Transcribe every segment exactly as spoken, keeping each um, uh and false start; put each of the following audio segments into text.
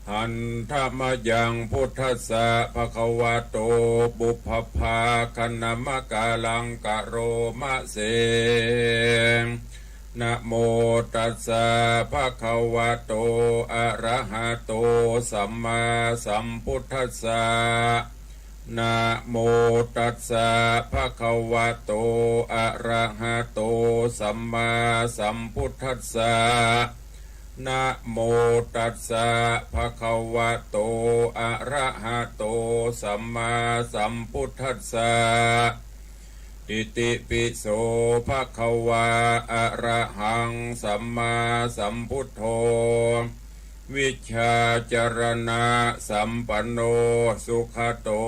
Handa mayaṃ buddhassa bhagavato pubbabhāganamakāraṃ karoma se. Namo tassa bhagavato arahato sammāsambuddhassa. Namo tassa bhagavato arahato sammāsambuddhassa. Namo tassa bhagavato arahato sammāsambuddhassa. Itipi so bhagavā arahaṃ sammāsambuddho vijjācaraṇasampanno sugato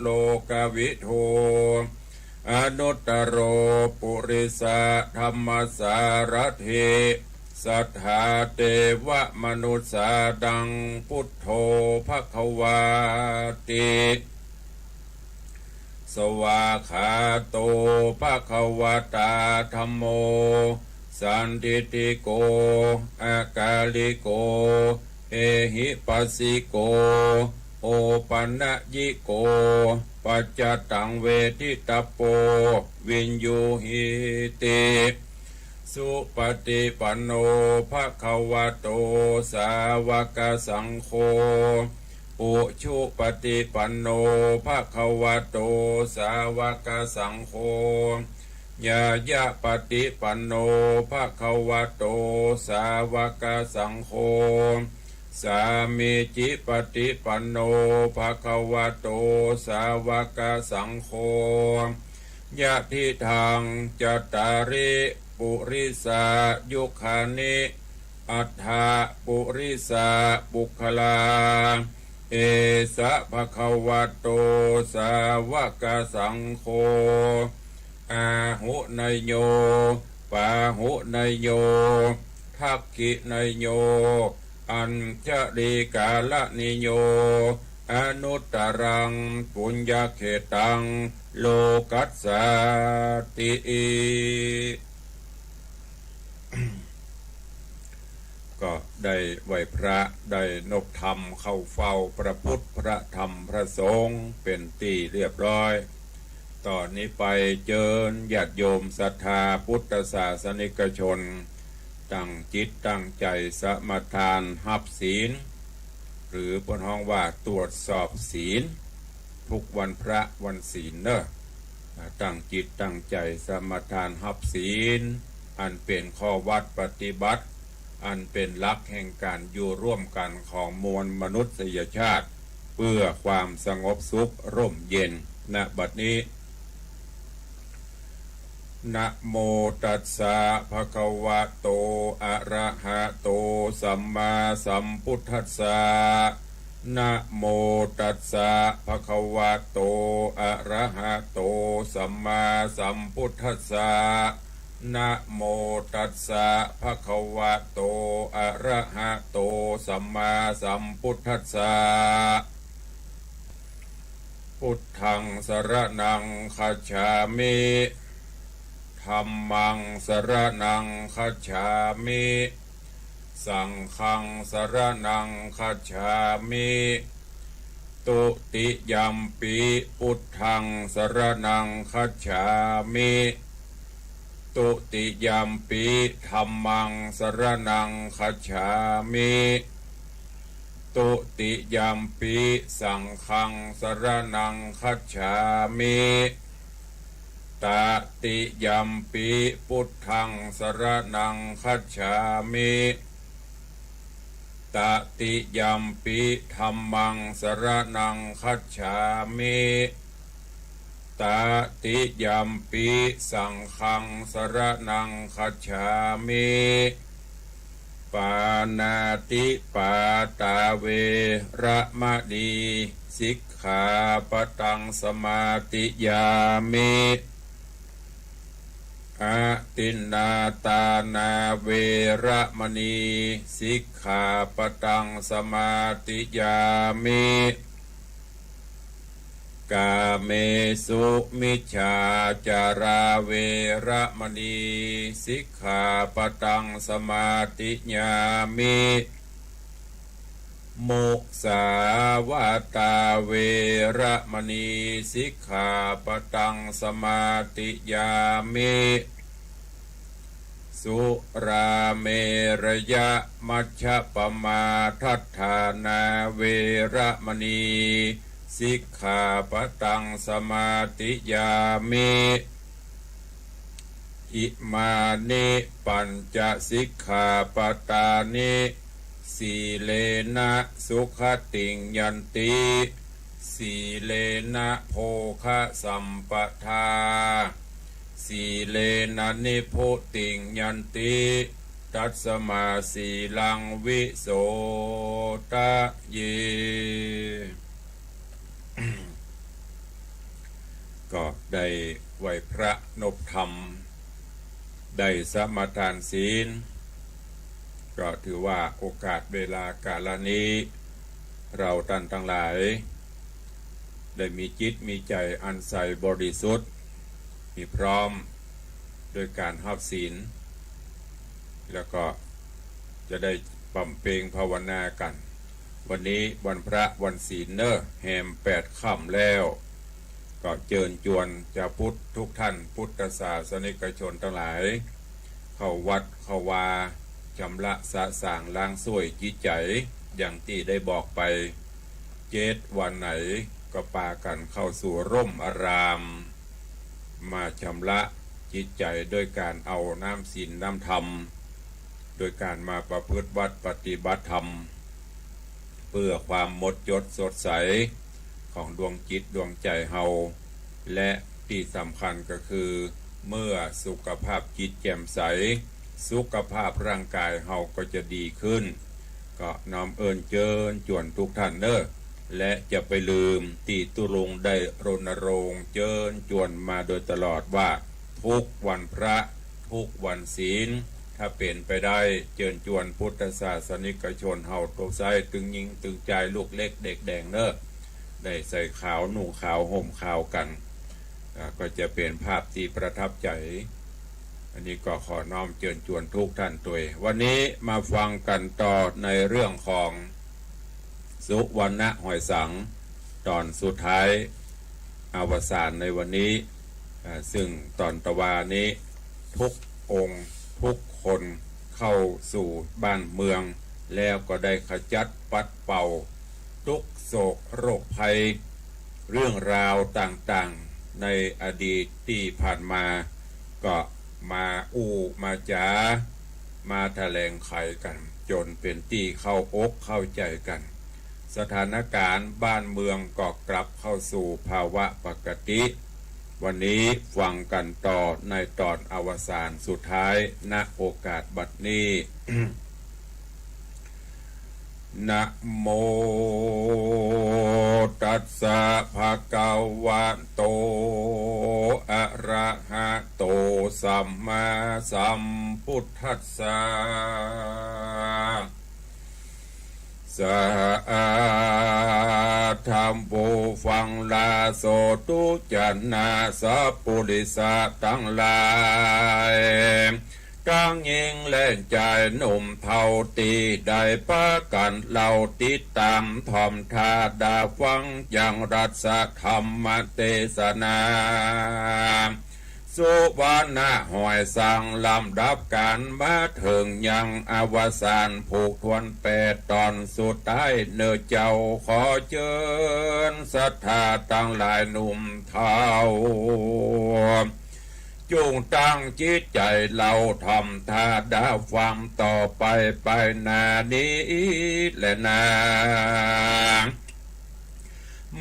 lokavidū anuttaro purisadammasārathi satthā devamanussānaṃ buddho bhagavāti. Svākkhāto bhagavatā dhammo sandiṭṭhiko akāliko ehipassiko opanayiko paccattaṃ veditabbo viññūhīti. Supaṭipanno bhagavato sāvakasaṅgho, ujupaṭipanno bhagavato sāvakasaṅgho, ñāyapaṭipanno bhagavato sāvakasaṅgho, sāmīcipaṭipanno bhagavato sāvakasaṅgho, yadidaṃ cattāri purisayugāni aṭṭha purisapuggalā, esa bhagavato sāvakasaṅgho, āhuneyyo pāhuneyyo dakkhiṇeyyo añjalikaraṇīyo anuttaraṃ puññakkhettaṃ lokassāti. ก็ได้ไหว้พระ ได้นบธรรมเข้าเฝ้าพระพุทธ พระธรรม พระสงฆ์ เป๋นตี้เรียบร้อย ต่อนี้ไปเจิญญาติโยมศรัทธาพุทธศาสนิกชน ตั้งจิตตั้งใจ๋สมาทานฮับศีล หรือเปิ้นฮ้องว่าตรวจสอบศีล ทุกวันพระวันศีลเนาะ ตั้งจิตตั้งใจ๋สมาทานฮับศีล อันเป๋นข้อวัตรปฏิบัติ อันเป๋นหลักแห่งก๋านอยู่ร่วมกั๋นของมวลมนุษยชาติ เปื้อความสงบสุขร่มเย็น ณ บัดนี้ Namo tassa bhagavato arahato sammāsambuddhassa. Namo tassa bhagavato arahato sammāsambuddhassa. Namo tassa bhagavato arahato sammāsambuddhassa. Buddhaṃ saraṇaṃ gacchāmi. Dhammaṃ saraṇaṃ gacchāmi. Saṅghaṃ saraṇaṃ gacchāmi. Dutiyampi buddhaṃ saraṇaṃ gacchāmi. Dutiyampi dhammaṃ saraṇaṃ gacchāmi. Dutiyampi saṅghaṃ saraṇaṃ gacchāmi. Tatiyampi buddhaṃ saraṇaṃ gacchāmi. Tatiyampi dhammaṃ saraṇaṃ gacchāmi. Tatiyampi saṅghaṃ saraṇaṃ gacchāmi. Pāṇātipātā veramaṇī sikkhāpadaṃ samādiyāmi. Adinnādānā veramaṇī sikkhāpadaṃ samādiyāmi. Kāmesu micchācārā veramaṇī sikkhāpadaṃ samādiyāmi. มุสาวาทา เวระมณี สิกขาปะตัง สมาธิยามิ สุราเมรยะ มัชฌะปะมาทัฏฐานา เวระมณี สิกขาปะตัง สมาธิยามิ อิมานิ ปัญจะ สิกขาปะตานิ สีเลนะ สุขติง ยันติ สีเลนะ โภคะ สัมปะทา สีเลนะ นิพพุติง ยันติ ตัสมา สีลัง วิโสทะเย ก็ได้ไหว้พระนบธรรม ได้สมาทานศีล ก็ถือว่าโอกาสเวลากาละนี้ เราต้านตังหลาย ได้มีจิตมีใจ๋อันใสบริสุทธิ์ มีพร้อมโดยก๋านฮับศีล แล้วก็จะได้บำเพ็ญภาวนากั๋น วันนี้วันพระวันศีลเน่อ แฮมแปดค่ำแล้ว ก็เจิญจวนจาวพุทธทุกท่าน พุทธศาสนิกชนตังหลาย เข้าวัดเข้าวา ชำระสะสางล้างส้วยจิตใจ๋ อย่างตี้ได้บอกไป เจ็ดวันไหนก็ปากั๋นเข้าสู่ร่มอาราม มาชำระจิตใจ๋โดยก๋านเอาน้ำศีลน้ำธรรม โดยก๋านมาประพฤติวัตรปฏิบัติธรรม เพื่อความหมดจดสดใสของดวงจิตดวงใจ๋เฮา และตี้สำคัญก็คือ เมื่อสุขภาพจิตแจ่มใส สุขภาพร่างกายเฮาก็จะดีขึ้น ก็น้อมเอิ้นเจิญจวนทุกท่านเน่อ และจะไปลืมตี้ตุ๊ลุงได้รณรงค์เจิญจวนมาโดยตลอดว่า ทุกวันพระ ทุกวันศีล ถ้าเป๋นไปได้ เจิญจวนพุทธศาสนิกชนเฮาทุกไส้ ตึงญิงตึงจาย ลูกเล็กเด็กแดงเน่อ ได้ใส่ขาวนุ่งขาวห่มขาวกั๋น อ่า ก็จะเป๋นภาพตี้ประทับใจ๋ อันนี้ก็ขอน้อมเจิญจวนทุกท่านตวย วันนี้มาฟังกั๋นต่อในเรื่องของ สุวรรณหอยสัง ตอนสุดท้าย อวสานในวันนี้ อ่า ซึ่งตอนตะวานี้ ทุกองค์ทุกคนเข้าสู่บ้านเมือง แล้วก็ได้ขจัดปัดเป่า ตุ๊กข์โศกโรคภัย เรื่องราวต่างๆ ในอดีตตี้ผ่านมา ก็มาอู้มาจ๋า มาแถลงไขกั๋น จ๋นเป๋นตี้เข้าอกเข้าใจ๋กั๋น สถานก๋ารณ์บ้านเมืองก็กลับเข้าสู่ภาวะปกติ วันนี้ฟังกั๋นต่อในตอนอวสานสุดท้าย ณ โอกาสบัดนี้ นะโมตัสสะ ภะคะวะโต อะระหะโต สัมมาสัมพุทธัสสะ สาธุ ผู้ฟังลาโสธุ จะนาสัพปุริสะตังหลาย ตังญิงและจายหนุ่มเฒ่าตี้ได้ปากั๋นเล่าติดต๋ามถ่อมถ้าดาฟังจักรศธรรมเตสนา สุวรรณหอยสัง ลำดับก๋านมาเถิงยังอวสานผูกถ้วนแปดต๋อนสุดท้ายเน่อเจ้า ขอเจิญศรัทธาตังหลายหนุ่มเฒ่า จุ่งตั้งจิตใจ๋เล่าถ่อมถ้าดาฟังต่อไปไปหน้านี้แลนา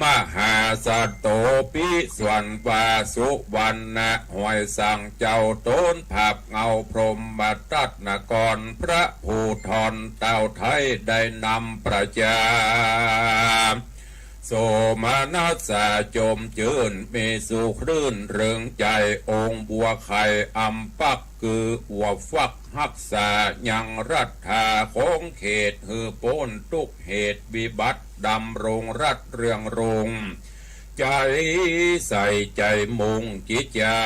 มหาสัตโตปิ ส่วนว่าสุวรรณหอยสังเจ้าต๋นผาบเงาพรหมทัตนกร พระภูธรเต้าไทยได้นำประจา โสมนัสสะจมจื้น มีสุขรื่นเริงใจ๋ องค์บัวไข่อัมปัก คือบัวฟักฮักษายังรัฐาของเขต หื้อป๊นตุ๊กข์เหตุวิบัติ ดำรงรัฐเรืองรง ใจ๋ใส่ใจ๋มุ่งกิจจา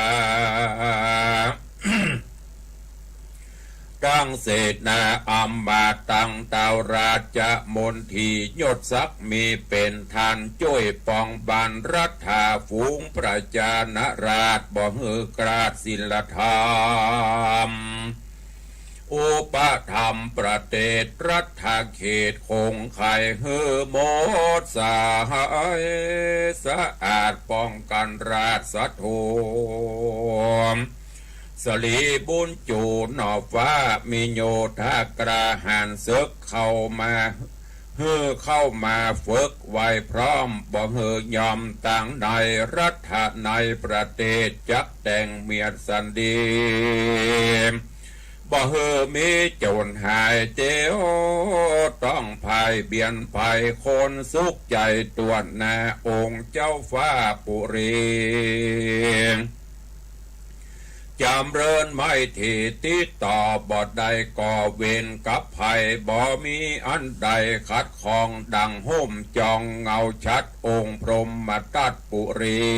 ตังเสนาอำมาตย์ ตังเต้าราชมนตรี ยศศักดิ์มีเป๋นต้าน จ้วยป้องบัณฑารัฐา ฝูงประจานาราษฎร์ บ่หื้อคลาดศีลธรรม อุปถัมภ์ประเตศรัฐเขต คงไขหื้อหมดสาย สะอาดป้องกั๋นราชศัตรู สลีบุญจูหน่อฟ้า มีโยธากล้าหาญเสิก เข้ามา หื้อเข้ามาฝึกไว้พร้อม บ่หื้อยอม ตังในรัฐในประเตศ จักแต่งเมียดสันดี บ่หื้อมีโจ๋รหายเตียว ต้องพ่ายเบียดภัยคน สุขใจ๋ตวนหน้าองค์เจ้าฟ้าปุรี จ๋ำเริญไม้เถติดต่อบ่ได้ก่อเวรกับภัย บ่มีอันใดขัดข้อง ดั่งฮ่มจ่องเงาชัด องค์พรหมทัตปุรี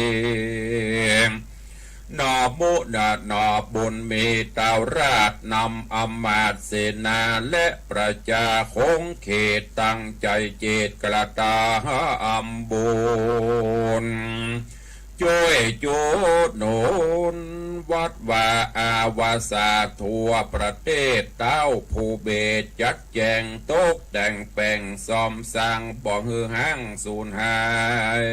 หน่อมุนาหน่อบุญมีเต้าราชนำ อำมาตย์เสนาและประจาคงเขต ตั้งใจ๋เจตกระตำบุญ จ้วยจุหนุนวัดวาอาวาสาทั่วประเตศ เต้าผู้เบสจัดแจ๋ง ตกแต่งแป๋งซ่อมสร้าง บ่หื้อฮ้างสูญหาย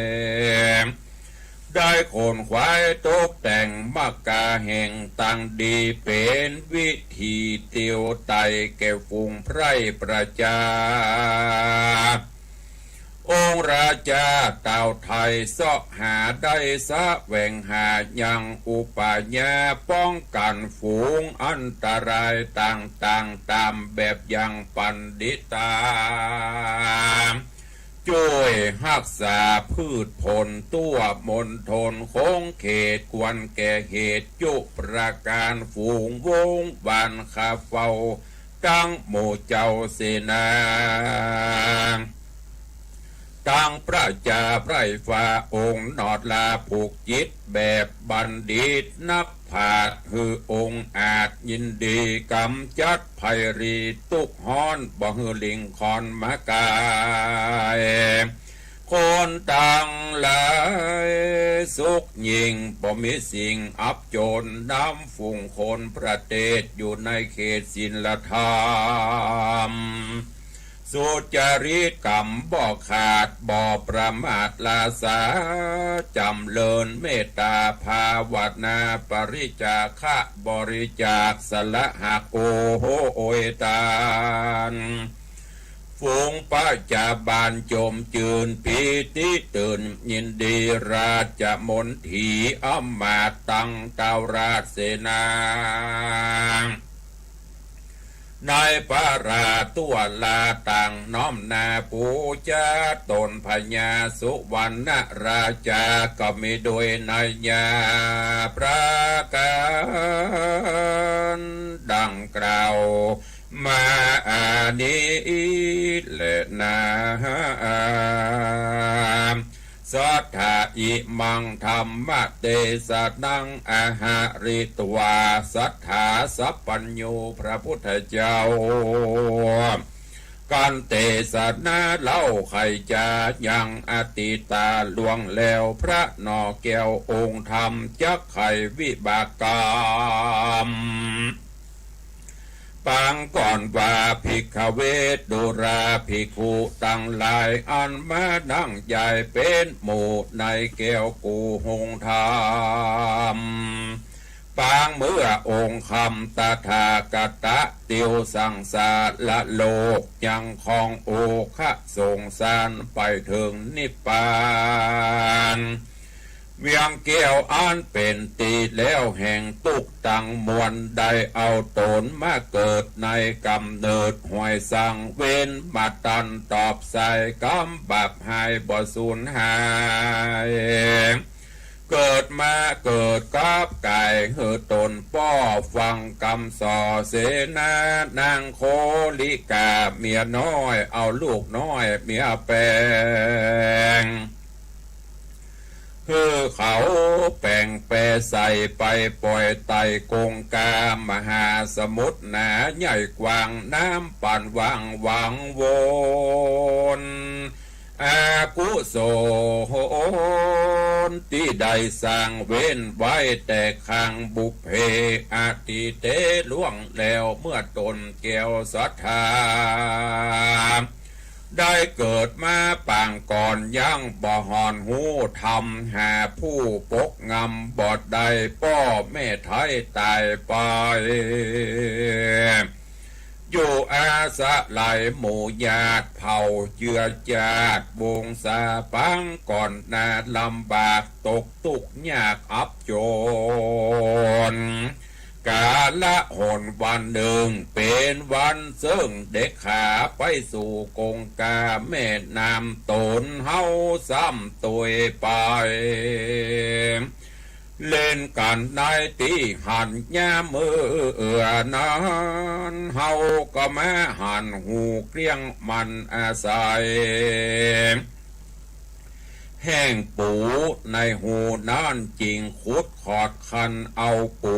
ได้ขนขวายตกแต่งมกาแห่งตังดี เป๋นวิธีเตียวไตแก่ฝูงไพร่ประจา องค์ราชาเต้าไทยเสาะหาได้ แสวงหายังอุปายา ป้องกั๋นฝูงอันตรายต่างๆ ต๋ามแบบอย่างปัณฑิตา จ้วยฮักษาพืชผลทั่วมณฑลคงเขต ควรแก่เหตุจุประก๋าน ฝูงวงศ์วานข้าเฝ้า ตังหมู่เจ้าเสนา ตังประจาไพร่ฟ้า องค์หนอดลาผูกจิตแบบบัณฑิตนักปราชญ์ หื้อองอาจยินดีกำจัดภัยรีทุกข์ฮ้อน บ่หื้อลิงคอนมาก๋าย คนตังหลายสุขยิ่ง บ่มีสิ่งอับจน นำฝูงคนประเตศอยู่ในเขตศีลธรรม สุจริตกรรมบ่ขาด บ่ประมาทลาสา จ๋ำเริญเมตตาภาวนา ปริจาคะบริจาคสละหัก โอโหโอยตาน ฝูงประจาบ้านจมจื้น ปีติตื่นยินดี ราชมนตรีอำมาตย์ตังเต้าราชเสนา ในประราทั่วลาต่างน้อมหน้าปู๋จาต๋นพญาสุวรรณราชา ก็มีโดยนัยยะประก๋านดั่งกล่าวมาอันนี้แลนา สัทธา อิมัง ธัมมะเตสะนัง อะหะริตวา สัทธา สัพพัญญู พระพุทธเจ้า กั๋นเตสนาเล่า ใค่จะยังอดีตาล่วงแล้ว พระหน่อแก้วองค์ธรรม จักไขวิบากกรรม ปางก่อนว่า ภิกขเว ดูราภิกขุตังหลาย อันมานั่งใหญ่เป๋นหมู่ ในแก้วกู่หงส์ธรรม ปางเมื่อองค์คำตถาคตะ เตียวสังสารโลก ยังคองโอคะสงสาร ไปเถิงนิพพาน เวียงแก้วอันเป๋นตี้แล้วแห่งตุ๊กข์ตังมวล ได้เอาต๋นมาเกิดในก๋ำเนิดห้วยสัง เว้นมาตันตอบใส่ กรรมบาปฮ้ายบ่สูญหาย เกิดมาเกิดกับก๋ายหื้อต๋นป้อ ฟังกำส่อเสนา นางโคลิกาเมียน้อย เอาลูกน้อยเมียแป๋ง หื้อเขาแป๋งแปใส่ไปป่อยใต้กงกา มหาสมุทรหนาใหญ่กว้าง น้ำปั๋นวางหวังวน อกุศลตี้ได้สร้างเว้นไว้แต่ข้างบุพเพอดีตเต๋ล่วงแล้ว เมื่อต๋นแก้วศรัทธา ได้เกิดมาปางก่อนยังบ่หอนฮู้ธรรม หาผู้ปกงำบ่ได้ ป้อแม่ไท้ต๋ายไป อยู่อาศัยหมู่ญาติเผ่าเจือจาติ วงศาปางก่อนนาลำบาก ตกตุ๊กข์ยากอับจน กาละหนวันนึ่งเป๋นวันเซิ่งเด็กขาไปสู่กงกา แม่น้ำต๋นเฮาซ้ำตวยไป เล่นกั๋นในตี้หั้น ยามเมื่อนั้น เฮาก็มาหันหูเกลี้ยงมันอาศัย แห้งปูในหูนั้น จึงขุดขอดคันเอาปู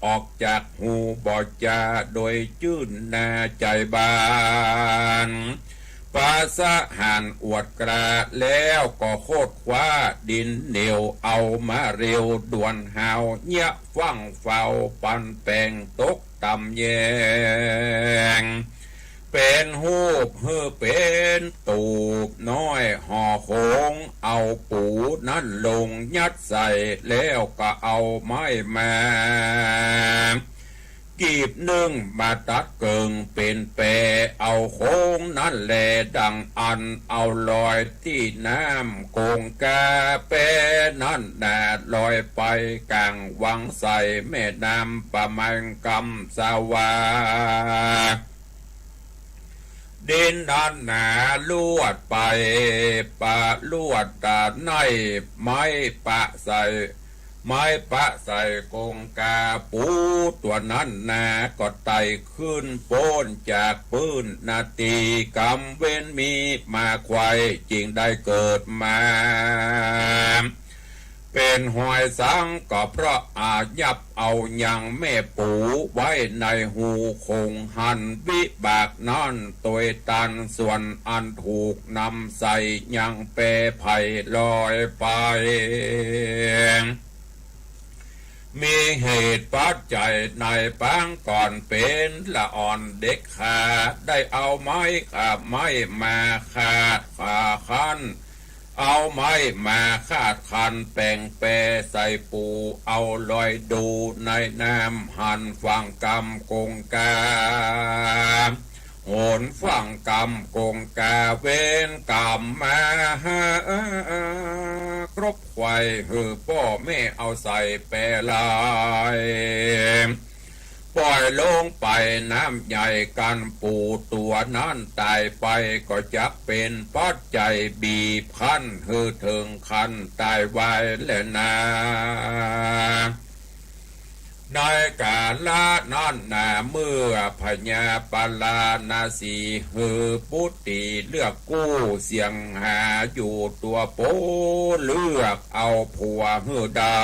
ออกจากหู บ่จาโดยจื้นหน้าใจ๋บาน ปาสะหานอวดกล้า แล้วก็โคตรคว้าดินเหนียว เอามาเร็วด่วนหาว เยียะฟั่งเฝ้าปันแป๋งตกต่ำแยง เป๋นฮูปหื้อเป๋นตูบน้อยห่อโขง เอาปูนั้นลงยัดใส่ แล้วก็เอาไม้มา กีบนึ่งมาตัดเกิ่งเป๋นแป เอาโขงนั้นแลดั่งอั้น เอาลอยตี้น้ำกงกา แปนั้นนาลอยไปก๋างวังใส แม่น้ำปะแมงกำสวา ดินนั้นนาลวดไป ปะลวดตาในไม้ปะใส่ ไม้ปะใส่กงกา ปูตั๋วนั้นนาก็ไต่ขึ้นป๊นจากปื้นนา ตี้กำเว้นมีมาไขว่ จึงได้เกิดมา เป๋นหอยสังก็เพราะอายับเอายังแม่ปูไว้ในหูโขงหั้น วิบากนั้นตวยตัน ส่วนอันถูกนำใส่ยังแปไผ่ลอยไป มีเหตุปัจจัยในปางก่อนเป๋นละอ่อนเด็กขา ได้เอาไม้ขาไม้มาขาดขาคั้น เอาไม้มาขาดคั้นแป๋งแปใส่ปู เอาลอยดูในน้ำหั้น ฟั่งกำกงกา หนฟั่งกำกงกา เว้นกำมาหาครบไขว่ หื้อป้อแม่เอาใส่แปลาย ป่อยลงไปน้ำใหญ่ กั๋นปูตั๋วนั้นต๋ายไป ก็จักเป๋นปัจจัยบีบคั้น หื้อเถิงคันต๋ายวายแลนา ในกาละนั้นนา เมื่อพญาปาราณสี หื้อปุตตรีเลือกกู้ เสียงหาอยู่ตั๋วโป เลือกเอาผัวหื้อได้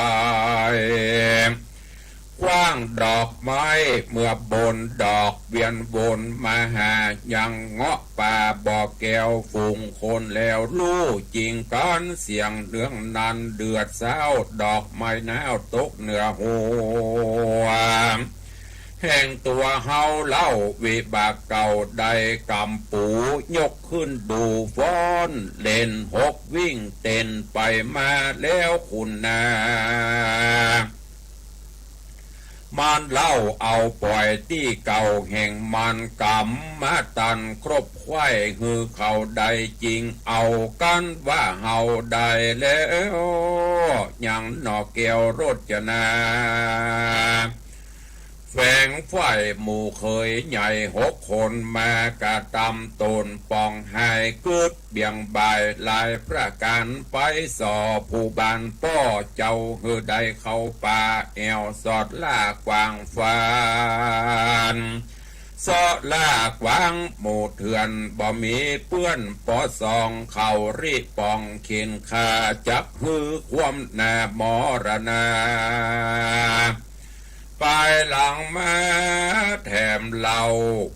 คว้างดอกไม้เมือบนดอก เวียนวนมาหายังเงาะป่าบ่อแก้ว ฝูงคนแล้วฮู้จริงกั๋น เสียงเรื่องนั้นเดือดเศร้า ดอกไม้หนาวตกเหนือหัว แห่งตั๋วเฮาเล่า วิบากเก่าได้กำปู ยกขึ้นดูฟ้อนเล่นหกวิ่งเต้นไปมาแล้วคุณนา มันเล่าเอาป่อยตี้เก่าแห่งมัน กำมาตันครบไขว่ หื้อเขาได้จริงเอากั๋นว่าเฮาได้แล้ว ยังหน่อแก้วโรจนา แฝงไขว่หมู่เขยใหญ่หกคน มากระตำต๋นปองหาย กึ๊ดเบี่ยงบ่ายหลายประก๋าน ไปส่อผู้บ้านป้อเจ้า หื้อได้เข้าป่าแอ่วสอดล่ากว้างฝัน เซาะล่ากวางหมู่เถื่อน บ่มีเปื้อนปอสอง เขาริป๋องเข็นฆ่า จักหื้อความหน้ามรณา ปายหลังมาแถมเฮา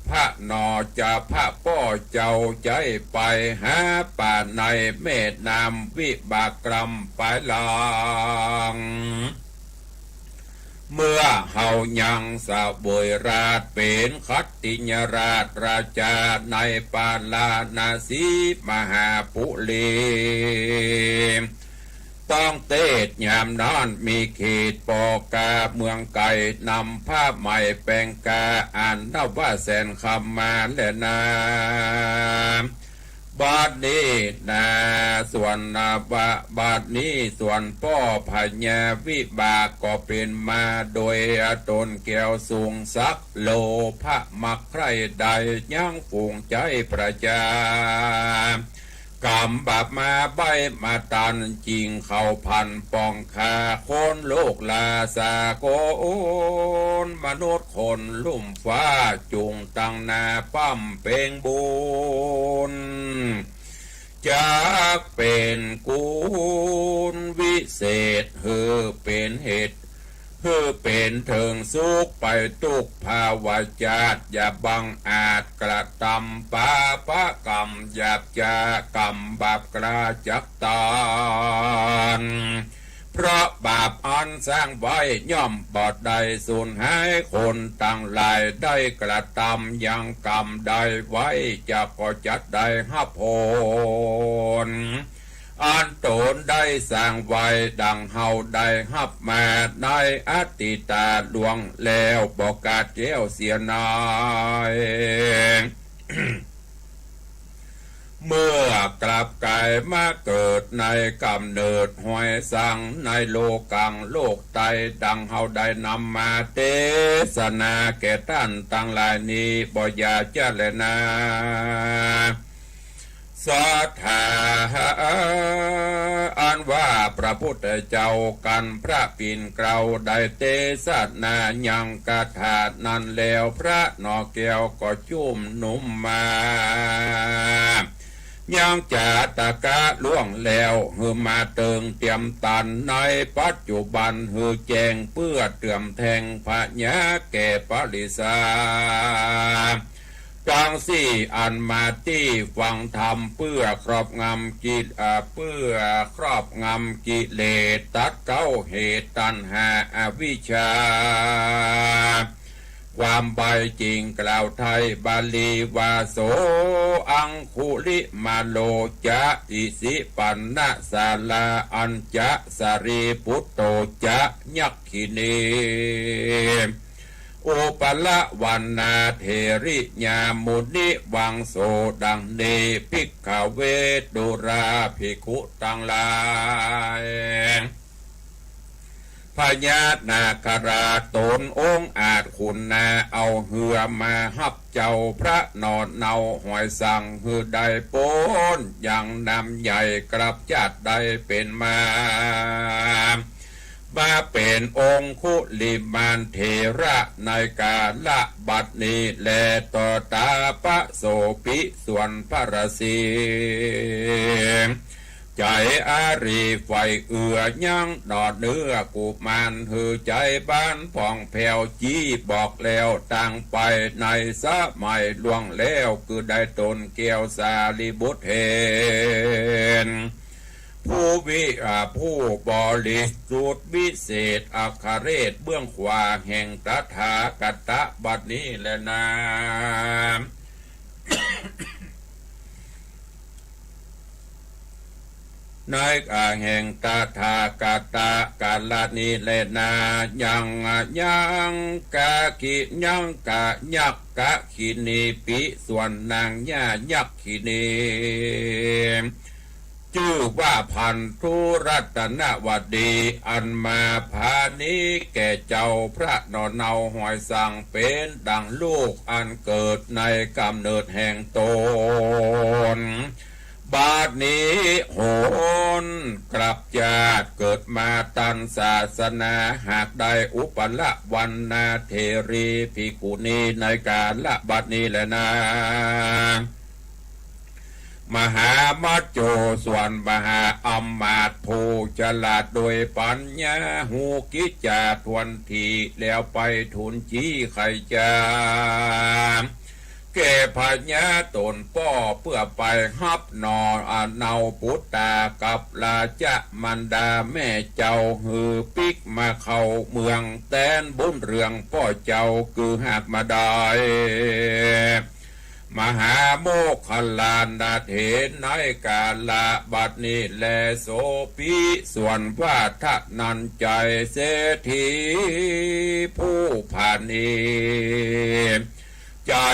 พระหน่อจะพระป้อเจ้า ใจ๊ไปหาป่าในแม่น้ำวิบากกรำปายหลัง เมื่อเฮายังเสวยราชย์ เป๋นขัตติยราชย์ราจา ในปาราณสีมหาปุรี ต้องเตศยามนั้นมีเขตปอกาเมืองไก๋ นำผ้าใหม่แป๋งกา อันนับว่าแสนคำมาแลนา บัดนี้นา ส่วนนาบะ บัดนี้ส่วนป้อพญาวิบากก็เป๋นมา โดยต๋นแก้วสูงสักดิ์ โลภะมักใคร่ได้ ยังฝูงใจ๊ประจา กำบาปมาใบ้มาตัน จิ่งเข้าพันป่องฆ่า คนโลกลาสากล มนุษย์คนลุ่มฟ้า จุ่งตั้งหน้าป้ำเพ็งบุญ จักเป๋นกุศลวิเศษ หื้อเป๋นเหตุ หื้อเป๋นเถิงสุขไปทุกภาวะจาติ อย่าบังอาจกระทำปาปะกรรมหยาบจ๊า กำบาปกล้าจักตัน เพราะบาปอันสร้างไว้ย่อมบ่ได้สูญหาย คนตังหลายได้กระทำยังกรรมใดไว้ จักก็จักได้ฮับผล อันต๋นได้สร้างไว้ ดังเฮาได้ฮับมาในอดีตล่วงแล้ว บ่ขาดแคล้วเสียหน้อย เมื่อกลับก๋ายมาเกิดในก๋ำเนิดหอยสัง ในโลกังโลกไต ดังเฮาได้นำมาเตสนาแก่ต้านตังหลายนี้ บ่อย่าจะแลนา ศรัทธา อันว่าพระพุทธเจ้ากั๋นพระปิ่นเกล้าได้เตสนายังคาถานั้นแล้ว พระหน่อแก้วก็จุ่มหนุมมา ยังจาตกะล่วงแล้ว หื้อมาเติงเตียมตันในปัจจุบัน หื้อแจ้งเปื้อเติมแทงพญาแก่ปริสา ตังสี่อันมาตี้ฟังธรรม เปื้อครอบงำกิ อ่า เปื้อครอบงำกิเลส ตัดเก๊าเหตุตัณหาอวิชชา ความใบ้จริงกล่าวไทยบาลีว่า โส อังคุลิมาโล จะ อิสิปันนะสาลา อัญจะ สารีปุตโต จะ ยักขินี อุปละวันนา เถริยามุนิวังโส ดังนี้ ภิกขเว ดูราภิกขุตังหลาย พญานาคราชต๋นองอาจขุนนา เอาเฮือมาฮับเจ้าพระหน่อเนาหอยสัง หื้อได้ป๊นยังน้ำใหญ่ กลับจาติได้เป๋นมา มาเป๋นองคุลิมานเถระในกาละบัดนี้แล ตถาปโสปิ ส่วนพระราศี ใจ๋อารีย์ใฝ่เอื้อยังหน่อเนื้อกุมาร หื้อใจ๋บานผ่องแผ้ว จี้บอกแล้วตางไปในสมัยล่วงแล้ว คือได้ต๋นแก้วสารีบุตรเห็น ผู้วิ อ่า ผู้บริสุทธิ์วิเศษอัครเรศเบื้องขวาแห่งตถาคตบัดนี้แลนา ใน อ่า แห่งตถาคตกาละนี้แลนา ยัง ยังกะกิ ยังกะยักขะขินีปิ ส่วนนางย่ายักขินี จื้อว่าพันธุรัตนวดี อันมาผานี้แก่เจ้าพระหน่อเนาหอยสัง เป๋นดังลูกอันเกิดในก๋ำเนิดแห่งต๋น บัดนี้หนก กับจาติเกิดมาตันศาสนา หากได้อุปละวรรณาเถรีภิกขุณีในกาละบัดนี้แลนา มหามัจโจส่วนมหาอำมาตย์ผู้ฉลาดโดยปัญญา ฮู้กิจจาถ้วนทีแล้วไปทูลจี้ไขจา แก่พญาต๋นป้อเปื้อไปฮับหน่ออเนาปุตตากับราชมารดาแม่เจ้า หื้อปิ๊กมาเข้าเมืองแตนบุญเรืองป้อเจ้า คือหากมาได้ มหาโมคคัลลานะเถรในกาละบัดนี้แล โสภิส่วนว่าธนัญชัยเศรษฐีผู้ผาณี ใจ๋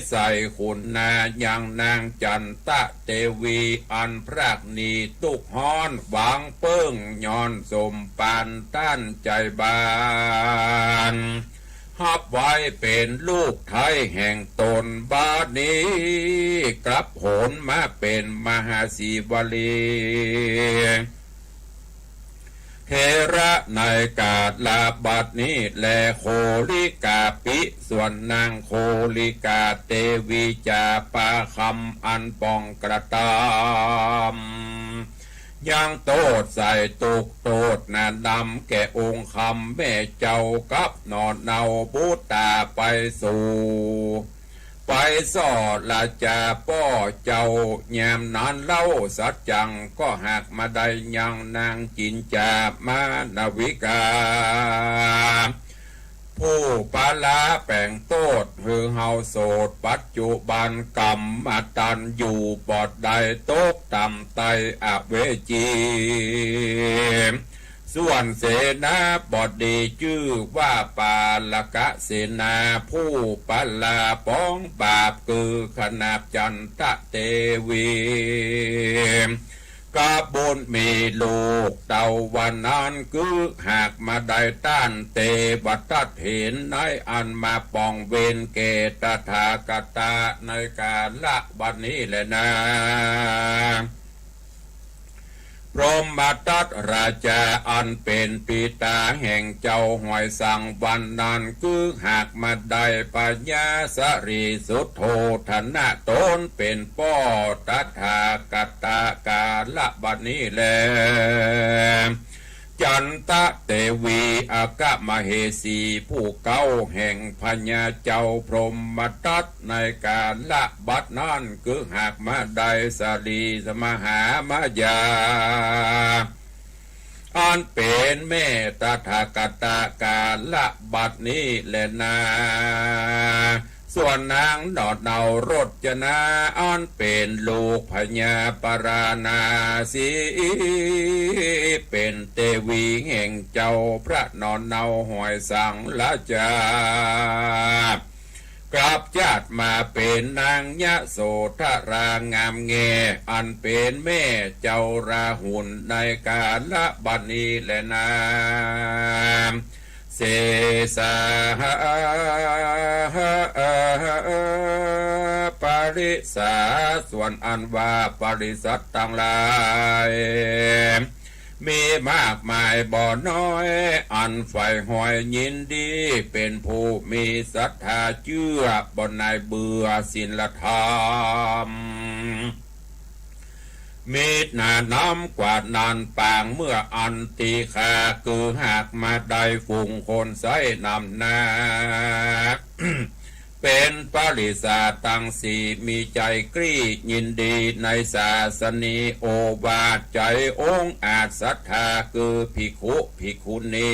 ใส่ขุนนายังนางจันตะเตวี อันพรากหนีตุ๊กฮ้อนหวังเปิ้งย้อนสมปานต้านใจ๋บาน ฮับไว้เป๋นลูกไท้แห่งต๋น บัดนี้กลับโหนมาเป๋นมหาสีวลี เถระในกาละบัดนี้แล โคลิกาปิ ส่วนนางโคลิกาเตวีจาปาคำอันป่องกระตำ ยังโต้ษใส่ตุ๊กโต้ษหนานำแก่องค์คำแม่เจ้ากับหน่อเนาปุตตาไปสู่ ไปส่อราจาป้อเจ้า ยามนั้นเล่าสัจจัง ก็หากมาได้ยังนางจินจามานวิกา ผู้ปละแป๋งโต้ษหื้อเฮาโสด ปัจจุบันกรรมตันอยู่บ่ได้ ตกต่ำใต้อเวจี ส่วนเสนาบดีจื้อว่าปาลกะเสนา ผู้ปละป๋องบาปคือขนาบจันตะเตวี กะบุญมีลูกเต้าวันนั้น คือหากมาได้ต้านเตวทัตเถรในอันมาป่องเวรแก่ตถาคตะในกาละบัดนี้แลนา พรหมทัตราจาอันเป๋นปิตาแห่งเจ้าหอยสังวันนั้น คือหากมาได้พญาสรีสุโธทนะต๋นเป๋นป้อตถาคตะกาละบัดนี้แล จันตะเตวีอัคคมเหสีผู้เก๊าแห่งพญาเจ้าพรหมทัตในกาละบัดนั้น คือหากมาได้สรีสมหามายา อันเป๋นแม่ตถาคตะกาละบัดนี้แลนา ส่วนนางหนอดเนาโรจนา อันเป๋นลูกพญาปราณาสี เป๋นเตวีแห่งเจ้าพระหนอดเนาหอยสังราชา กลับจาติมาเป๋นนางยโสธรางามแง่ อันเป๋นแม่เจ้าราหุลในกาละบัดนี้แลนา เสสา ปริสา ส่วนอันว่าปริษัทตังหลาย มีมากมายบ่น้อย อันใฝ่หอยยินดี เป๋นผู้มีศรัทธาเจื้อบ่หน่ายเบื่อศีลธรรม มีหนานำกว่านั้นปางเมื่ออันตี้ข้า คือหากมาได้ฝูงคนใส้นำหน้า เป๋นปริษัทตังสี่ มีใจ๋กรี๊ดยินดีในศาสนีโอวาท ใจ๋องอาจศรัทธา คือภิกขุภิกขุณี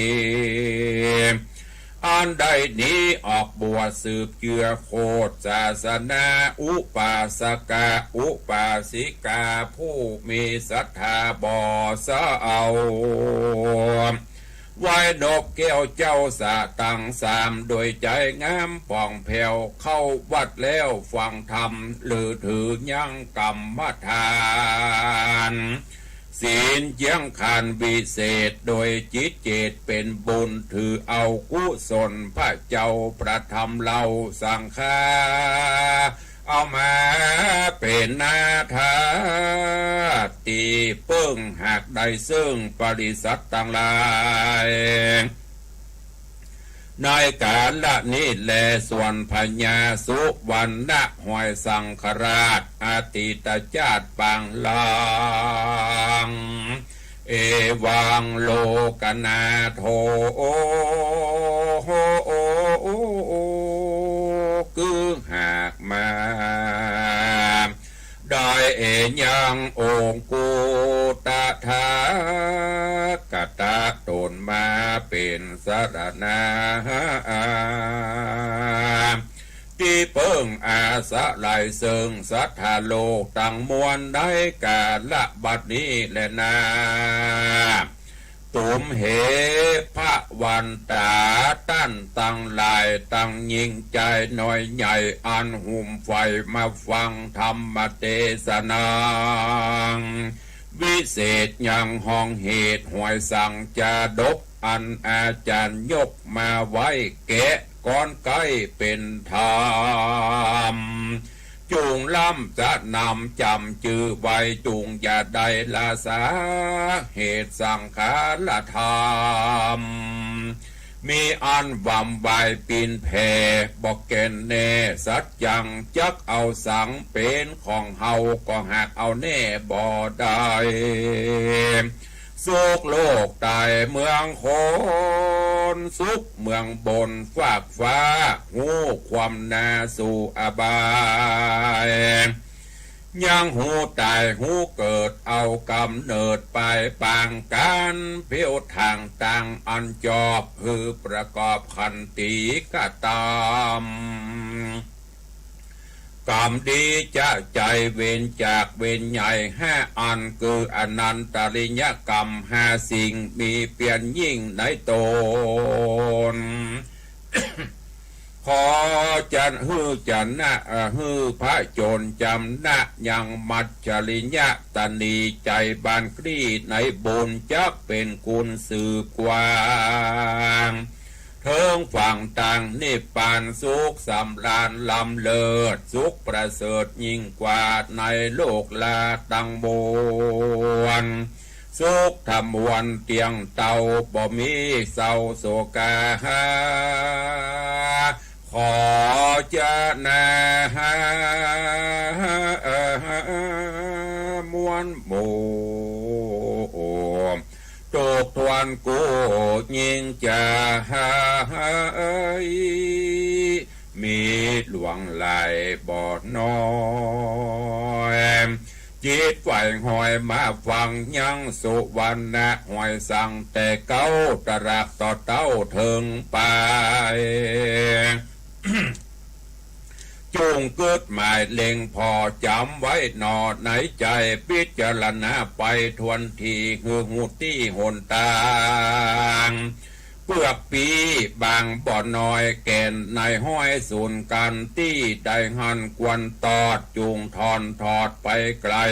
อันได้หนีออกบวชสืบเจื้อโคตรศาสนา อุปาสกะอุปาสิกา ผู้มีศรัทธาบ่เศร้า ไหว้นบแก้วเจ้าสะตังสาม โดยใจ๋งามป่องแผ้ว เข้าวัดแล้วฟังธรรม หรือถือยังกรรมฐาน ศีลเยียงคันวิเศษ โดยจิตเจตเป๋นบุญ ถือเอากุศลพระเจ้าพระธรรมเฮาสังฆา เอามาเป๋นนาถา ตี้เปิ้งหากได้เซิ่งปริษัทตังหลาย ในก๋าละนี้แล ส่วนพญาสุวรรณหอยสังคราช อดีตจาติปางหลัง เอวังโลกนาโถ กือหากมา ได้เอ่ยยังองค์กุตถาคตะ ต๋นมาเป๋นสรณา ตี้เปิ้งอาศัยเซิ่งสัตว์โลกตังมวล ในก๋าละบัดนี้แลนา ตุ๋มเหพระวันต๋าต้านตังหลาย ตังยิ่งใจ๋น้อยใหญ่ อันหุมใฝ่มาฟังธรรมเตสนา วิเศษยังห้องเหตุหอยสังจาดก อันอาจ๋ารย์ยกมาไว้แกะก้อนใก้เป๋นธรรม จุ่งล้ำจะนำจ๋ำจื้อไว้ จุ่งอย่าได้ละสา เหตุสังขารธรรม มีอันหว่ำไหวปิ่นแผ่ บ่แก่นแน่สัจจัง จักเอาสังเป๋นของเฮา ก็หากเอาแน่บ่ได้ สุขโลกใต้เมืองคน สุขเมืองบนฟากฟ้า ฮู้ความนาสู่อบาย ยังฮู้ต๋ายฮู้เกิด เอาก๋ำเนิดไปปางกั๋น เผี้ยวตางต่างอันจอบ หื้อประกอบขันติกธรรม ก๋รรมดีจะใจ๋เว้นจากเวรใหญ่ห้าอัน คืออนันตริยกรรมห้าสิ่ง มีเปียรยิ่งในต๋น ขอจะหื้อจะนะ เอ่อ หื้อผจญจำนะ ยังมัจฉริยะตะหนีใจ๋บานกลี้ในบุญ จักเป๋นกุณสืบกว้าง เถิงฝั่งตางนิพพาน สุขสำราญล้ำเลิศ สุขประเสริฐยิ่งกว่าในโลกลาตังมวล สุขถาวรเตี้ยงเต้า บ่มีเศร้าโศกา ขอจะนะ มวลหมู่ ทุกข์ทนกู้ยิ่งจะ มีหลวงหลายบ่น้อย จิตใฝ่หอยมาฟังยังสุวรรณหอยสัง แต่เก๊าตราบต่อเต้าเถิงไป จุ่งกึ๊ดหมายเล็งผ่อจ๋ำไว้หน่อในใจ๋ พิจารณาไปถ้วนที หื้อฮู้ตี้หนตาง เปื้อกปี้บางบ่น้อย แก่นในห้อยศูนย์กั๋น ตี้ใดหั้นควรตอด จุ่งถ่อนถอดไปไก๋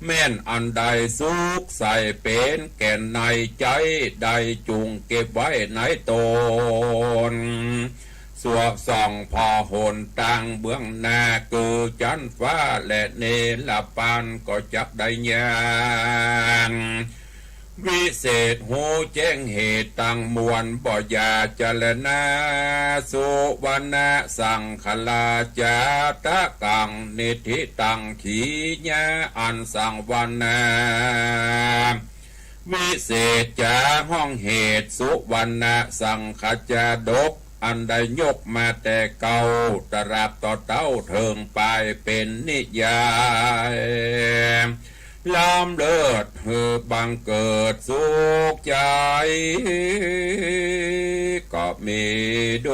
แม่นอันใดสุขใสเป๋นแก่นในใจ๋ ได้จุ่งเก็บไว้ในต๋น สวดส่องผ่อหนตางเบื้องหน้า คือจั๊นฟ้าและเนรปาน ก็จักได้ญาณ วิเศษฮู้แจ้งเหตุตังมวล บ่อย่าจรณา สุวรรณสังครา จาตกังนิฏฐิตัง ขีญาอันสังวรรณา วิเศษจ๋าห้องเหตุ สุวรรณสังคจาดก อันได้ยกมาแต่เก๊า ตราบต่อเต้าเถิงไป เป๋นนิยาย ล้ำเลิศหื้อบังเกิดสุขใจ๋ ก็มีโด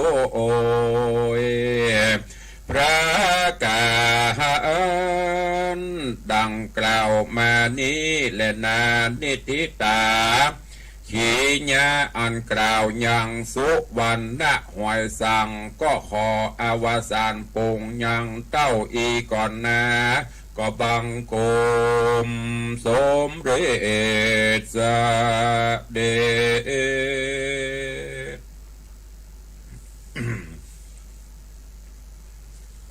ยประก๋ารดังกล่าวมานี้แลนา นิฏฐิตา ขีญาอันกล่าวยังสุวรรณหอยสัง ก็ขออวสานปงยังเต้าอี้ก่อนนา ก็บังคมสมเร็จสะเด็จ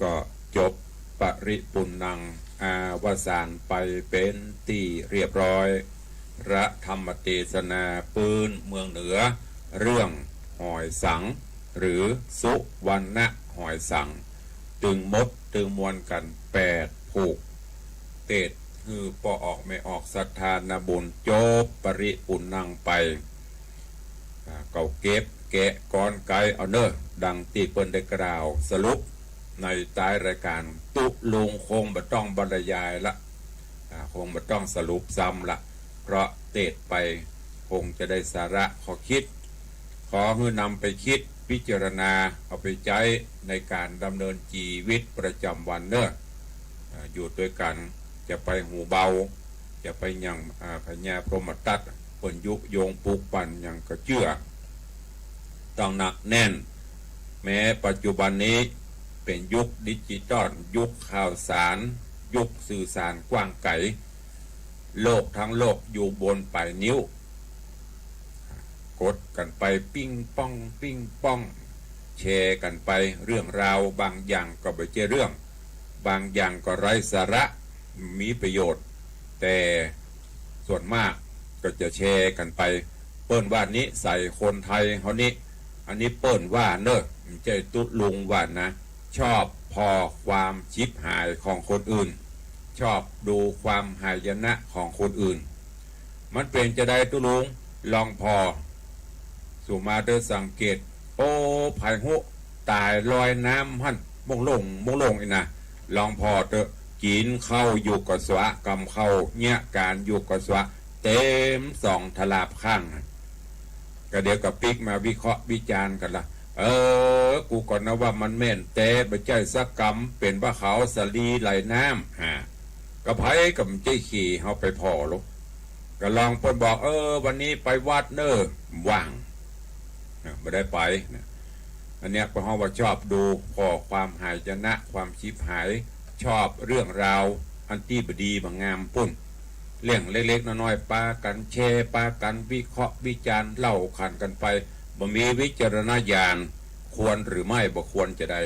ก็จบไป ปริปุณณัง อวสานไปเป๋นตี้เรียบร้อย พระธรรมเตสนาปื๊นเมืองเหนือ เรื่องหอยสัง หรือสุวรรณหอยสัง ตึงหมดตึงมวลกั๋นแปดผูก เตสน์หื้อป้อออกแม่ออกศรัทธานาบุญจบปริปุณณังไป อ่า เก่าเก็บแกะกรอนไก๋เอาเน่อ ดังตี้เปิ้นได้กล่าวสรุปในต๊ายรายก๋าน ตุ๊ลุงคงบ่ต้องบรรยายละ อ่า คงบ่ต้องสรุปซ้ำละ เพราะเตสน์ไปคงจะได้สาระข้อคิด ขอหื้อนำไปคิดพิจารณาเอาไปใจ๊ในก๋านดำเนินจีวิตประจ๋ำวันเน่อ อ่า อยู่ตวยกั๋น จะไปหูเบา จะไปหยั่ง อ่า พญาพรหมทัตเปิ้นยุยงปลุกปั่นหยังก็เจื้อ ต้องหนักแน่น แม้ปัจจุบันนี้เป๋นยุคดิจิตอล ยุคข่าวสาร ยุคสื่อสารกว้างไก๋ โลกตึงโลกอยู่บนป๋ายนิ้ว กดกั๋นไปปิ้งป้องปิ้งป้อง แชร์กั๋นไป เรื่องราวบางอย่างก็บ่ใจ้เรื่อง บางอย่างก็ไร้สาระ มีประโยชน์ แต่ส่วนมากก็จะแชร์กั๋นไป เปิ้นว่านิสัยคนไทยเฮานี้ อันนี้เปิ้นว่าเน่อ บ่ใจ้ตุ๊ลุงว่านะ ชอบผ่อความฉิบหายของคนอื่น ชอบดูความหายนะของคนอื่น มันเป๋นจาใดตุ๊ลุง ลองผ่อ สุมาเตอร์สังเกต โอ้ ใผฮู้ ต๋ายลอยน้ำหั้น ม่วงโล่ง ม่วงโล่งอี้นะ ลองผ่อเต๊อะ กิ๋นข้าวอยู่ก็สวะ กำข้าวเยียะก๋านอยู่ก็สวะ เต็มสองทลาบข้าง ก็เดี๋ยวก็ปิ๊กมาวิเคราะห์วิจารณ์กั๋นละ เออ กูก็นึกว่ามันแม่นแต๊ บ่ใจ้สักกำ เป๋นว่าเขาสาลีไหลน้ำ ฮะ ก็ใผก็บ่ใจ้ขี่เฮาไปผ่อหรอก ก็ลองเปิ้นบอก เออ วันนี้ไปวัดเน่อ ว่าง อ่ะ บ่ได้ไปนะ อันเนี้ยเปิ้นฮ้องว่าชอบดูผ่อความหายนะ ความฉิบหาย ชอบเรื่องราวอันตี้บ่ดีบ่งามปุ้น เรื่องเล็กๆ น้อยๆ ปากั๋นแชร์ ปากั๋นวิเคราะห์วิจารณ์ เล่าขานกั๋นไป บ่มีวิจารณญาณ ควรหรือไม่ บ่ควรจาใด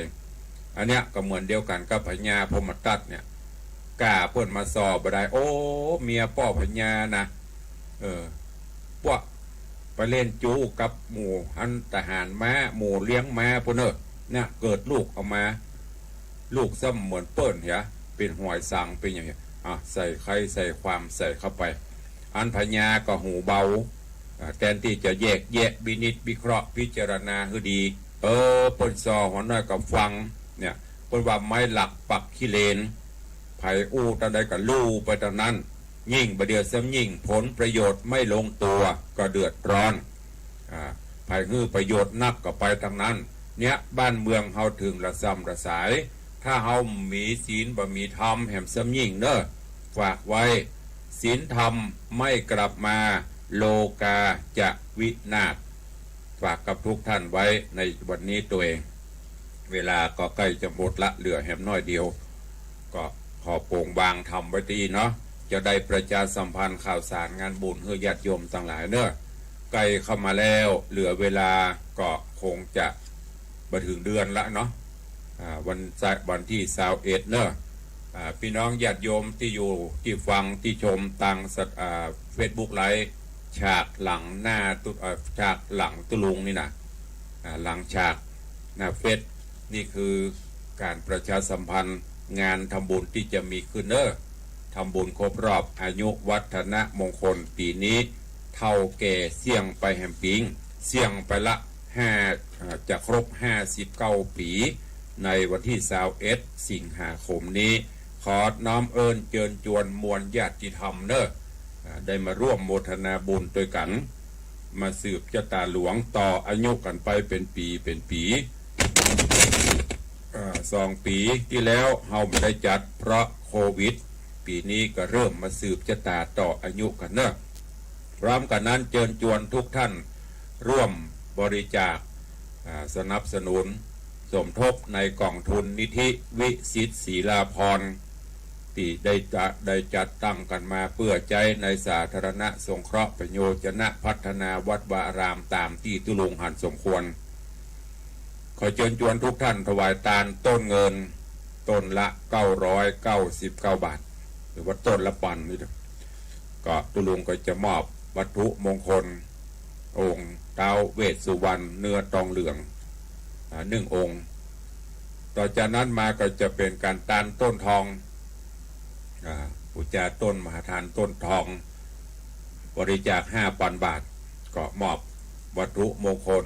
อันเนี้ยก็เหมือนเดียวกั๋นกับพญาพรหมทัตเนี่ย ก้าเปิ้นมาส่อบ่ได้ โอ้ เมียป้อพญานะ เออ พวกไปเล่นจู๊กับหมู่อันทหารม้า หมู่เลี้ยงม้าปุ้นเน่อ นะ เกิดลูกออกมา ลูกซ้ำเหมือนเปิ้นเหีย เป๋นหอยสัง เป๋นหยังเหีย อ่ะ ใส่ใคร่ใส่ความใส่เข้าไป อันพญาก็หูเบา อ่า แตนตี้จะแยกแยะวินิจวิเคราะห์พิจารณาหื้อดี เออ เปิ้นส่อหัวน้อยก็ฟัง เนี่ย เปิ้นว่าไม้หลักปักขี้เลน ใผอู้ตางใดก็ลู่ไปตางนั้น ยิ่งบ่าเดี่ยวซ้ำยิ่งผลประโยชน์ไม่ลงตัวก็เดือดร้อน อ่า ใผหื้อประโยชน์นักก็ไปตางนั้น เนี่ย บ้านเมืองเฮาเถิงระส่ำระสาย ถ้าเฮาบ่มีศีลบ่มีธรรมแหมซ้ำยิ่งเน่อ ฝากไว้ ศีลธรรมไม่กลับมา โลกาจะวินาศ ฝากกับทุกท่านไว้ในวันนี้ตวย เวลาก็ใก้จะหมดละ เหลือแหมน้อยเดียว ก็ขอโป่งวางธรรมไว้ตี้เนาะ จะได้ประชาสัมพันธ์ข่าวสารงานบุญหื้อญาติโยมตังหลายเน่อ ใก้เข้ามาแล้ว เหลือเวลาก็คงจะบ่เถิงเดือนละเนาะ อ่า วันซะ วันตี้ซาวเอ็ดเน่อ อ่า ปี้น้องญาติโยมตี้อยู่ ตี้ฟัง ตี้ชมตางสัต อ่า เฟซบุ๊กไลฟ์ ฉากหลังหน้าตุ๊ เอ่อ ฉากหลังตุ๊ลุงนี่นะ อ่า หลังฉากหน้าเฟซ นี่คือก๋านประชาสัมพันธ์งานทำบุญตี้จะมีขึ้นเน่อ ทำบุญครบรอบอายุวัฒนมงคลปี๋นี้ เฒ่าแก่เสี้ยงไปแหมปี๋ เสี้ยงไปละห้า อ่า จะครบห้าสิบเก้าปี๋ ในวันตี้ซาวเอ็ดสิงหาคมนี้ ขอน้อมเอิ้นเจิญจวนมวลญาติธรรมเน่อ อ่า ได้มาร่วมโมทนาบุญตวยกั๋น มาสืบจะต๋าหลวงต่ออายุกั๋นไปเป๋นปี๋เป๋นปี๋ อ่า สองปี๋ตี้แล้วเฮาบ่ได้จัดเพราะโควิด ปี๋นี้ก็เริ่มมาสืบจะต๋าต่ออายุกั๋นเน่อ พร้อมกั๋นนั้นเจิญจวนทุกท่านร่วมบริจาค อ่า สนับสนุนสมทบในก๋องทุนนิธิวิสิทธิ์ศรีลาภรณ์ ตี้ได้จะ ได้จัดตั้งกั๋นมาเปื้อใจ๊ในสาธารณะสงเคราะห์ประโยชนะพัฒนาวัดวาอารามต๋ามตี้ตุ๊ลุงหันสมควร ขอเจิญจวนทุกท่านถวายตานต้นเงิน ต้นละเก้าร้อยเก้าสิบเก้าบาท หรือว่าต้นละปันนี่นะ ก็ตุ๊ลุงก็จะมอบวัตถุมงคล องค์ท้าวเวสสุวรรณเนื้อตองเหลือง อ่า หนึ่งองค์ ต่อจากนั้นมาก็จะเป๋นก๋านตานต้นทอง อ่า ปู๋จาต้นมหาตานต้นทอง บริจาคห้าปันบาท ก็มอบวัตถุมงคล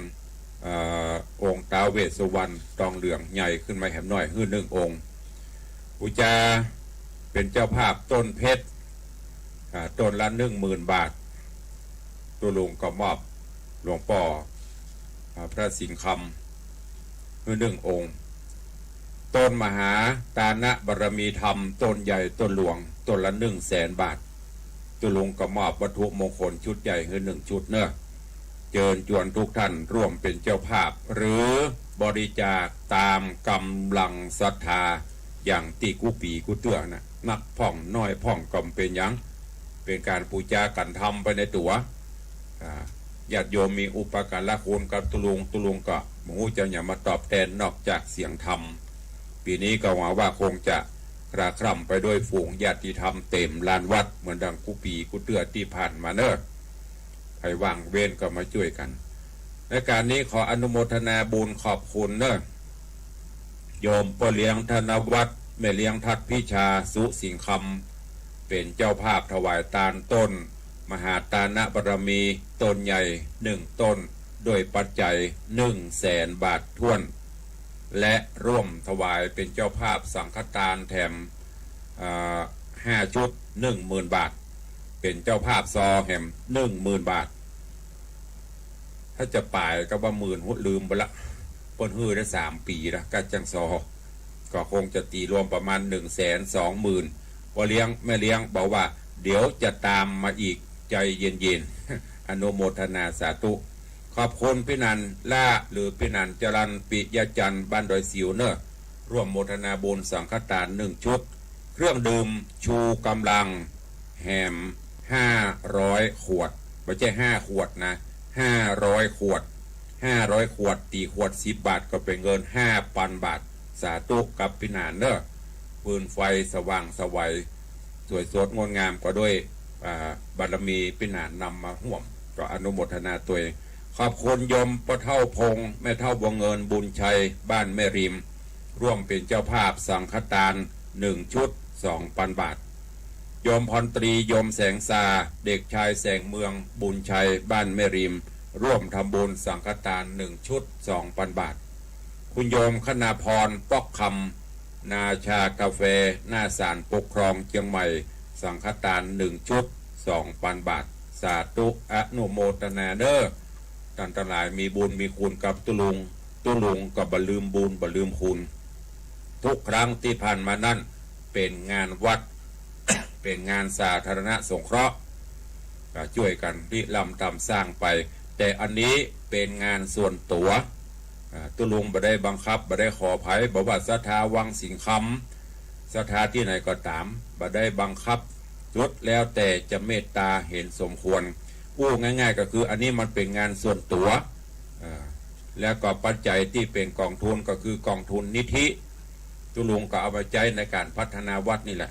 เอ่อ องค์ท้าวเวสสุวรรณตองเหลืองใหญ่ขึ้นมาแหมหน้อยหื้อหนึ่งองค์ ปู๋จาเป๋นเจ้าภาพต้นเพชร อ่า ต้นละหนึ่งหมื่นบาท ตุ๊ลุงก็มอบหลวงป้อ อ่า พระสิงห์คำหื้อหนึ่งองค์ ต้นมหาตานบารมีธรรม ต้นใหญ่ต้นหลวง ต้นละหนึ่งแสนบาท ตุ๊ลุงก็มอบวัตถุมงคลชุดใหญ่หื้อหนึ่งชุดเนาะ เจิญจวนทุกท่านร่วมเป๋นเจ้าภาพ หรือบริจาคต๋ามก๋ำลังศรัทธา อย่างตี้กู้ปี๋กู้เตื้อนะ นักพ่องน้อยพ่องก็บ่เป๋นหยัง เป๋นก๋านปู๋จากัณฑ์ธรรมไปในตั๋ว อ่า ญาติโยมมีอุปการะคุณกับตุ๊ลุง ตุ๊ลุงก็บ่ฮู้จะหยังมาตอบแตนนอกจากเสียงธรรม ปี๋นี้ก็หวังว่าคงจะคลาคล่ำไปด้วยฝูงญาติธรรมเต๋มลานวัดเหมือนดังกู้ปี๋กู้เตื้อตี้ผ่านมาเนาะ ใผว่างเว้นก็มาจ้วยกั๋น ในก๋านนี้ขออนุโมทนาบุญขอบคุณเนาะ โยมป้อเลี้ยงธนวัฒน์ แม่เลี้ยงทัดพิชา สุสิงห์คำ เป๋นเจ้าภาพถวายตานต้นมหาตานบารมีต้นใหญ่หนึ่งต้น ด้วยปัจจัยหนึ่งแสนบาทถ้วน และร่วมถวายเป๋นเจ้าภาพสังฆตานแถม อ่า ห้าชุด หนึ่งหมื่นบาท เป๋นเจ้าภาพซอแหมหนึ่งหมื่นบาท ถ้าจะป๋ายก็ว่าหมื่น ลืมไปละ เปิ้นหื้อได้สามปี๋ละ ก้าจั่งซอ ก็คงจะตี๋รวมประมาณหนึ่งแสนสองหมื่น ป้อเลี้ยงแม่เลี้ยงบอกว่า เดี๋ยวจะต๋ามมาอีก ใจ๋เย็นๆ อนุโมทนาสาธุ ขอบคุณปี้หนันล่า หรือปี้หนันจรัญ ปิยะจันทร์ บ้านดอยสิวเนาะ ร่วมโมทนาบุญสังฆตานหนึ่งชุด เครื่องดื่มชูกำลังแหมห้าร้อยขวด บ่ใจ้ห้าขวดนะ ห้าร้อยขวด ห้าร้อยขวด ตี๋ขวดสิบบาทก็เป๋นเงินห้าปันบาท สาธุกับปี้หนันเนาะ ปืนไฟสว่างไสว สวยสดงดงามก็ด้วย อ่า บารมีปี้หนันนำมาฮ่วม ก็อนุโมทนาตวย ขอบคุณโยมป้อเฒ่าพงษ์ แม่เฒ่าบัวเงิน บุญชัย บ้านแม่ริม ร่วมเป๋นเจ้าภาพสังฆตานหนึ่งชุด สองปันบาท โยมพลตรี โยมแสงสา เด็กชายแสงเมือง บุญชัย บ้านแม่ริม ร่วมทำบุญสังฆตานหนึ่งชุด สองปันบาท คุณโยมคณาพร ป๊อกคำ นาชากาแฟ หน้าศาลปกครองเจียงใหม่ สังฆตานหนึ่งชุด สองปันบาท สาธุอนุโมทนาเนาะ ต้านตังหลายมีบุญมีคุณกับตุ๊ลุง ตุ๊ลุงก็บ่ลืมบุญบ่ลืมคุณ ทุกครั้งตี้ผ่านมานั้นเป๋นงานวัด เป๋นงานสาธารณสงเคราะห์ ก็จ้วยกั๋นริเริ่มต๋ามสร้างไป แต่อันนี้เป๋นงานส่วนตั๋ว อ่า ตุ๊ลุงบ่ได้บังคับ บ่ได้ขอใผ บ่ว่าศรัทธาวังสิงห์คำ ศรัทธาตี้ไหนก็ต๋าม บ่ได้บังคับ สุดแล้วแต่จะเมตต๋าเห็นสมควร อู้ง่ายๆ ก็คืออันนี้มันเป๋นงานส่วนตั๋ว อ่า แล้วก็ปัจจัยตี้เป๋นกองทุนก็คือกองทุนนิธิ ตุ๊ลุงก็เอามาใจ๊ในก๋านพัฒนาวัดนี่แหละ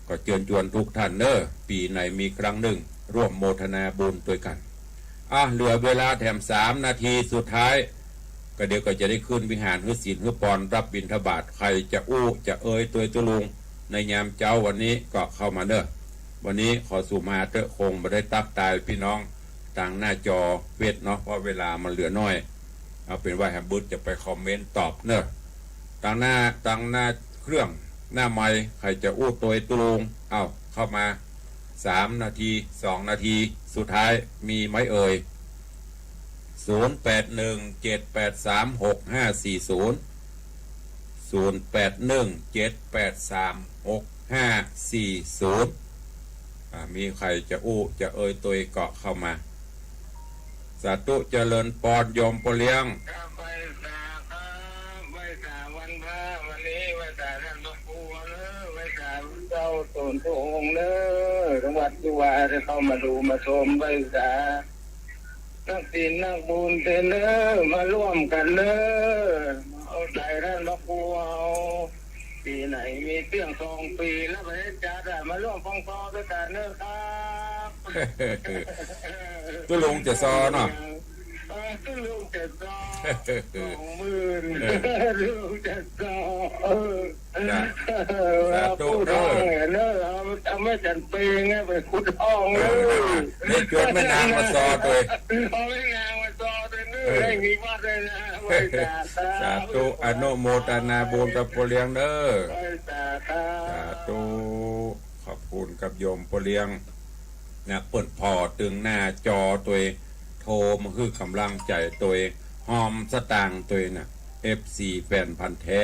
ก็เจิญจวนทุกท่านเนาะ ปี๋ไหนมีครั้งนึ่ง ร่วมโมทนาบุญตวยกั๋น อ่ะ เหลือเวลาแถมสามนาทีสุดท้าย ก็เดี๋ยวก็จะได้ขึ้นวิหารหื้อศีลหื้อปอน รับบิณฑบาต ใผจะอู้จะเอ่ยตวยตุ๊ลุง ในยามเจ๊าวันนี้ก็เข้ามาเนาะ วันนี้ขอสุภาพเต๊อะ คงบ่ได้ตั๊กตายปี้น้องตางหน้าจอเฟซเนาะ เพราะเวลามันเหลือน้อย เอาเป๋นว่าแหมบึดจะไปคอมเมนต์ตอบเนาะ ตางหน้า ตางหน้าเครื่อง หน้าไมค์ ใผจะอู้ตวยตุ๊ลุง เอ้า เข้ามา สามนาที สองนาที สุดท้าย มีไหมเอ่ย ศูนย์แปดหนึ่ง เจ็ดแปดสาม หกห้าสี่ศูนย์ ศูนย์แปดหนึ่ง เจ็ดแปดสาม หกห้าสี่ศูนย์ อ่า มีใผจะอู้จะเอ่ยตวยก็เข้ามา สาธุเจริญปอน โยมป้อเลี้ยง ครับ ไหว้สาครับ ไหว้สาวันพระ วันนี้ไหว้สาต้านพระครูเนาะ ไหว้สาเจ้าต๋นพระองค์เนาะ จังหวัดที่ว่าได้เข้ามาดูมาชม ไหว้สานักศีลนักบุญเต้นเนาะ มาร่วมกั๋นเนาะ เอาใจ๋ต้านพระครูเอา ปี๋ไหนมีเตื้องสองปี๋แล้ว ไปจัดอะ มาร่วมฟังซอด้วยกั๋นเน่อครับ ตุ๊ลุงจะซอเนาะ เออ ตุ๊ลุงจะซอ สองหมื่น เออ ตุ๊ลุงจะซอ เออ จ้ะ สาธุ พูดฮ้องเน่อ เน่อ เอา เอาแม่จันเปงเนี่ยไปขุดฮ้อง เออ เน่อ เน่อ จวนแม่นางมาซอตวย เอาแม่นางมาซอตวยเน่อ เออ ให้มีวัดด้วยนะ บริจาค สาธุ อนุโมทนาบุญกับป้อเลี้ยงเน่อ บริจาคครับ สาธุ ขอบคุณกับโยมป้อเลี้ยง นะ เปิ้นผ่อตึงหน้าจอตวย โทรมาหื้อก๋ำลังใจ๋ตวย ฮอมสตางค์ตวยน่ะ เอฟซี แฟนพันธุ์แท้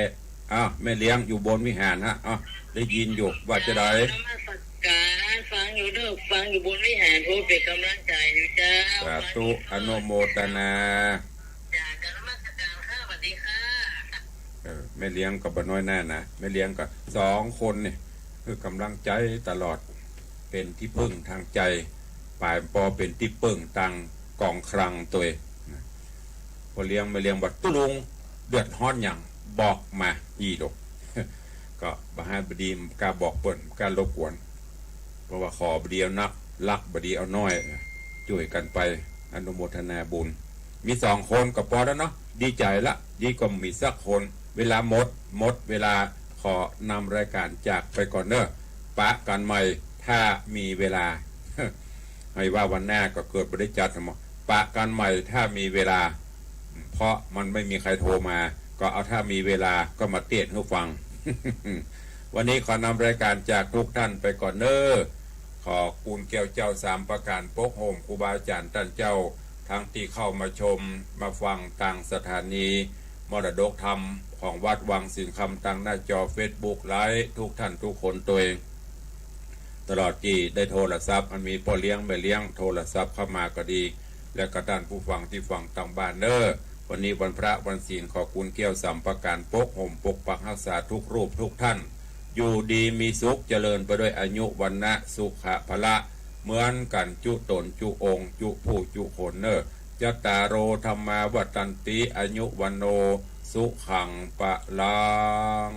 อ้าว แม่เลี้ยงอยู่บนวิหารฮะ อ้าว ได้ยินอยู่ ว่าจะได นมัสก๋าน ฟังอยู่เน่อ ฟังอยู่บนวิหาร โอ้ เป๋นก๋ำลังใจ๋อยู่เจ้า สาธุ อนุโมทนา จ้ะ กราบนมัสก๋านค่ะ สวัสดีค่ะ เออ แม่เลี้ยงก็บ่น้อยหน้านะ แม่เลี้ยงก็สองคนเนี่ย หื้อก๋ำลังใจ๋ตลอด เป๋นตี้เปิ้งตางใจ๋ ป๋ายปอเป๋นตี้เปิ้งตางกองคลังตวยนะ ป้อเลี้ยงแม่เลี้ยงว่า ตุ๊ลุงเดือดฮ้อนหยัง บอกมาอี้ลูก ก็บ่ฮันบ่ดี บ่กล้าบอกเปิ้น บ่กล้ารบกวน เพราะว่าขอบ่ดีเอานัก ลักบ่ดีเอาน้อยนะ จ้วยกั๋นไป อนุโมทนาบุญ มีสองคนก็ปอแล้วเนาะ ดีใจ๋ละ ดีกว่าบ่มีสักคน เวลาหมด หมดเวลา ขอนำรายก๋านจากไปก่อนเน่อ ปะกั๋นใหม่ถ้ามีเวลา ให้ว่าวันหน้าก็เกิดบ่ได้จัดหมอ ปะกั๋นใหม่ถ้ามีเวลา เพราะมันไม่มีใครโทรมา ก็เอาถ้ามีเวลาก็มาเตียนหื้อฟัง วันนี้ขอนำรายก๋านจากทุกท่านไปก่อนเน่อ ขอคุณแก้วเจ้าสามประก๋านปกโฮมครูบาอาจ๋ารย์ต้านเจ้า ตังตี้เข้ามาชมมาฟังตางสถานีมรดกธรรมของวัดวังสิงห์คำตางหน้าจอเฟซบุ๊กไลฟ์ทุกท่านทุกคนตวย ตลอดตี้ได้โทรศัพท์อันมีป้อเลี้ยงแม่เลี้ยงโทรศัพท์เข้ามาก็ดี และก็ต้านผู้ฟังตี้ฟังตางบ้านเน่อ วันนี้วันพระวันศีล ขอคุณแก้วสามประก๋านปกโฮมปกปักฮักษาทุกรูปทุกท่าน อยู่ดีมีสุขเจริญไปด้วยอายุวรรณะสุขะพละ เหมือนกั๋นจุ๊ต๋นจุ๊องค์จุ๊ผู้จุ๊คนเน่อ จัตตาโร ธัมมา วัฑฒันติ อายุ วัณโณ สุขัง พลัง